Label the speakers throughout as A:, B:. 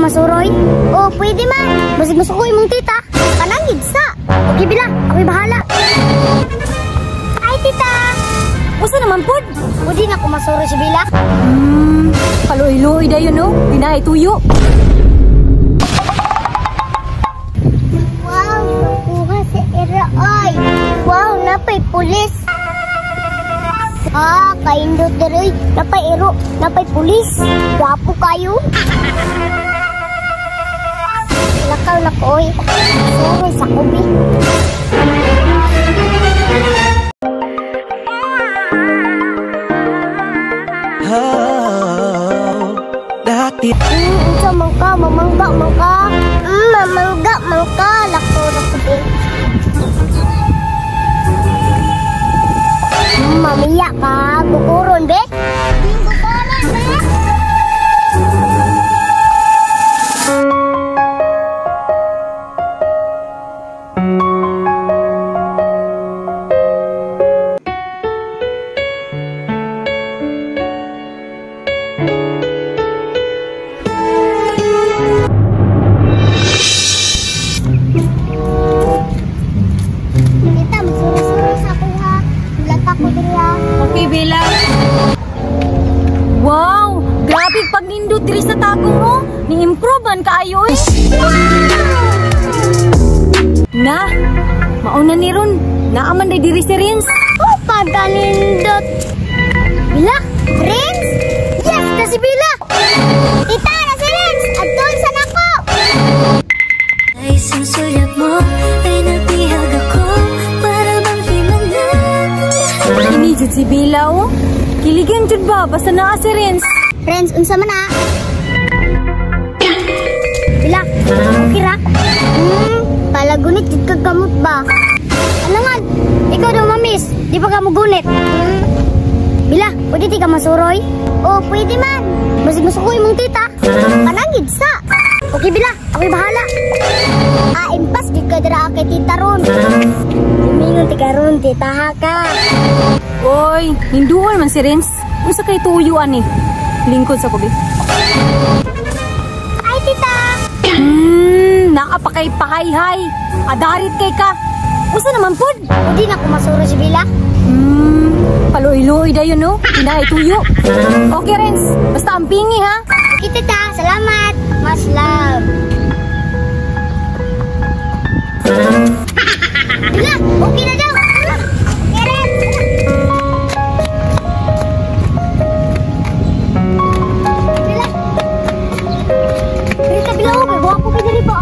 A: masuroy? Oh, pwede man. Basig masukoy mong tita. Panangid sa. Okay, Bila. Ako'y bahala. Ay, tita.
B: Usa naman pod?
A: Pwede na ko masuroy si Bila.
B: Paluoy-luoy dayon no. Dinaay tuyo.
A: Wow, nakuha si Ira ay. Wow, napay pulis. Ah, kaindot diri. Napay iro, napay pulis. Gwapo kayo. Lakaw na ko, oy. Suroy sa kubi.
C: Oh, dati.
A: Unsa man ka, mamangga man ka. Mamangga man ka. Lakaw na kubi. Mamiya ka, kukuron be. Kukuron be. Tita, masuro-suro sa ako ha. Lata ko diri ha.
B: Okay, Bella. Wow! Grabe pagnindot diri sa tagong mo. Ni-improve man kaayo eh. Na, mauna ni ron. Naaman day diri si Renz.
A: Oh, pagkanindot. Bila? Renz? Yes, na si Bila. Tita, na si Renz. Adtol sa nako.
D: Ay, susulyak mo ay nabihag ako para bang himala.
B: Ini jud si Bila oh. Kiligan jud ba basta naa si Renz.
A: Renz, unsa man na? Bila, okay ra? Palagunit jud kag kamot ba? Alangan, ikaw daw mamis, di pa ka mugunit. Bila, pwede ti ka masuroy? Oh, pwede man. Basig masukoy mong tita. Panangid sa. Okay, Bila, ako'y bahala. Ah, impas jud ka dira kay tita ron. Lumingon ti ka ron, tita ha ka.
B: Oy, ninduol man si Renz. Unsa kay tuyuan ni? Lingkod sa kubi.
A: Ay, tita.
B: Naa pa kay pahayhay. Adarit kay ka. Unsa naman pod?
A: Pwede na ko masuro si Bila.
B: Paluoy-luoy dayon no. Dinaay tuyo. Okay, Renz. Basta ang pingi ha.
A: Okay, tita. Salamat. Much love. Bila, okay na daw. Okay, Renz. Bila. Diri ka, Bila, oh. Kay gwapo ka diri ba?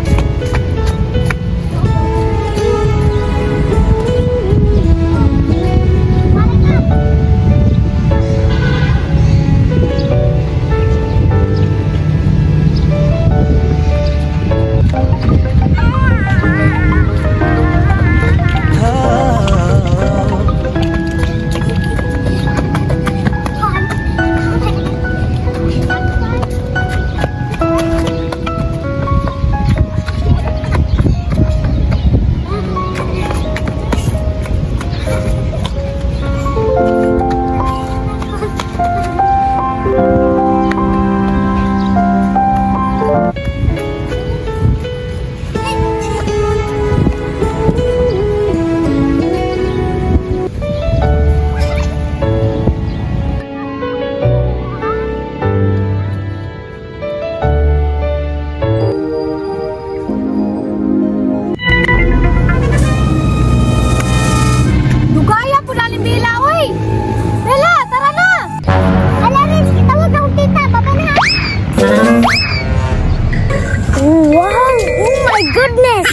B: Dugaya po daling Bella, oy! Bella, tara na!
A: Ala, Renz, kitawag akong tita. Baba na, ha? Wow! Oh my goodness!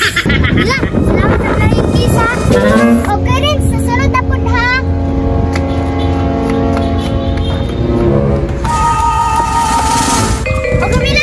A: Bila, salamat sa flying kiss, ha? Okay, Renz, susunod na po, ha? Okay, Bila,